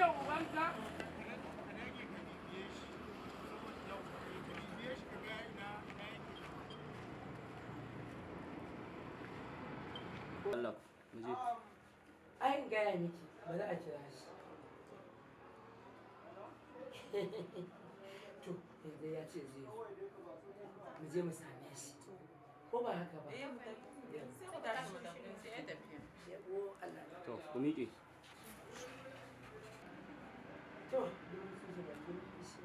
ce ubanka. Allah, mu je. Ai in gaya miki, ba za a kira shi. To, yanzu ya ce zai zo. Mu je mu same shi. Ko ba haka ba? Eh, mu tafi. Sai mu tashi mu tafi. Sai ya tafi. Yabo Allah. To, ku miƙe. To, dubu su ce bakin ishi.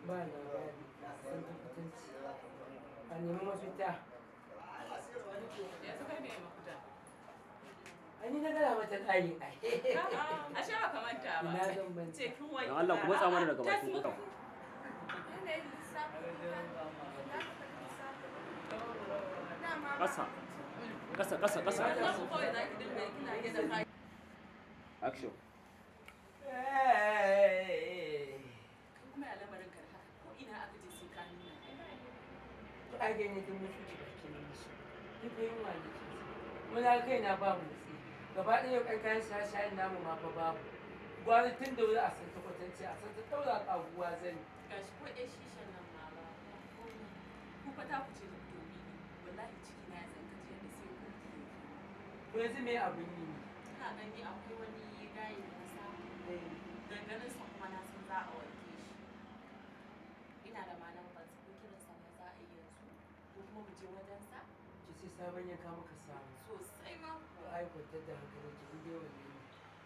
Ba labari, sun tabbatanci. A nemi mafita. Yanzu kai me mafita? Ai ni na gaya mata ɗayin ai. Ashe ba ka manta ba. Ina zan manta. Ce kin wanke. Dan Allah ku matsa mana daga bakin Tas kofa. Yanayin lissafin ka, na ka lissafin. Dama ba Ƙasa. Ƙasa, ƙasa, ƙasa. Wannan ku kawai za ki dinga yi kina gida ka. Action. Eh. Kai kuma ya lamarin ka da haka ko ina aka je sai ka nuna. To ai gani duk mun cuci bakin mishi. Ni fa yunwa nake ji. Muna kai na ba motsi. Gaba ɗaya yau ɗan kayan shaye-shayen namu ma fa babu. Gwara tun da wuri a san ta kwatance, a san ta ɗaura ƙaguwa zan yi. Gashi ko ɗan shishan nan ma ba. Ku fa ta ku ce da domin ni. Wallahi ciki na ya san kaji yadda sai ku ki. To yanzu me abin yi ne? Ina gani akwai wani gayi da na samu. Danganin sa kuma na san za a wanke shi. Ina da ma lambar sa, ko kiran sa ma za a yi yanzu ko kuma mu je wajen sa. Ki ce sabon yanka muka samu. Sosai ma To kuwa. ai kwantar da hankalin ki, in dai wannan ne.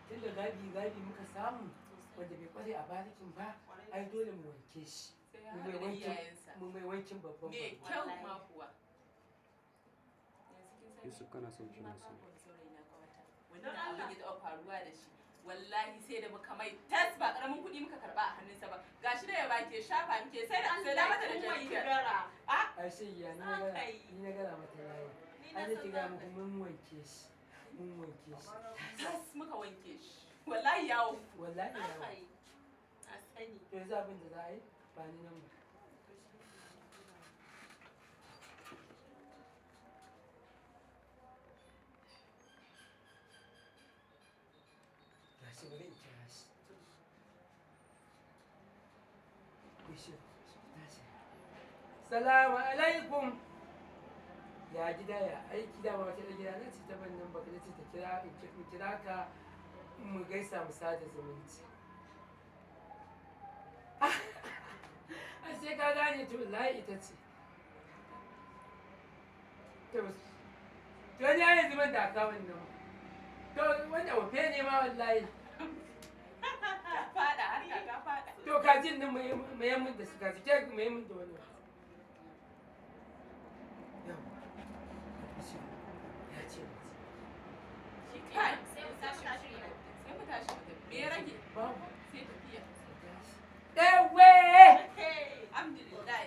Tun da gabi gabi muka samu Sosai. wanda bai kware a barikin ba, ai dole mu wanke shi. Sai ya Mu haɗu mai da wankin, iyayensa. mu mai wankin babban Me babba. kyau ma kuwa. Yanzu kin san Yusuf, kana son ni ma kina son. babu wani saurayi na ƙawata. Wannan abin ya taɓa faruwa da shi. Wallahi sai da muka mai tas, ba ƙaramin kuɗi muka karɓa a hannunsa ba. Gashi da ya baki shafa muke sai da sai da mata da jarida. A Ai sai ya ni na Za gara, ka yi. ni na gara mata layi. Ni na Ai san nake za ga ka muku yi. mun wanke shi. Mun wanke shi. Tas muka wanke shi. Wallahi yawo. Wallahi Za ya ka yi. A sani. To yanzu abin da za a yi, ba ni nan ba. Gashi, bari in kira shi. Bishir, tashi. Salamu alaikum. Ya gida, ya aiki? Dama wata ɗan gida na ce ta ban nan baka, ce ta kira in kira ka mu gaisa, mu sada zumunci. Ashe ka gane, to wallahi ita ce. To ni yanzu ban da akawun nan. To wanda ofe ne ma wallahi. Ta faɗa harka ta faɗa. To kajin nan mai mun da su kaji ke mai mun da wani. Yawwa. Bishir, ya ce mace. Shi kai sai mu tashi mu tafi. Sai mu tashi mu tafi. Me ya rage? Babu. Sai tafiya. Ewe! Alhamdulillah.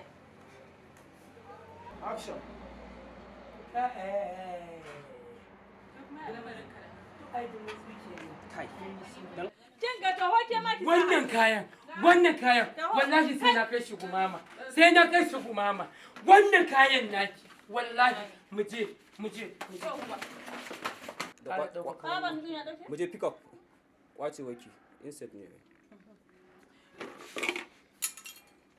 Action. Eh. Kai kuma ya lamarin ka da haka. Ai duk wasu kenan. Kai. Dan Kin ga taho ke ma ki sa. Wannan kayan, wallahi sai na kai shi gumama. Sai na kai shi gumama. Wannan kayan naki, wallahi mu je, mu je, mu je. Yawwa. Da Ƙara ɗaukaka wannan. Mu je pick up. Kwace waki. Insect ne.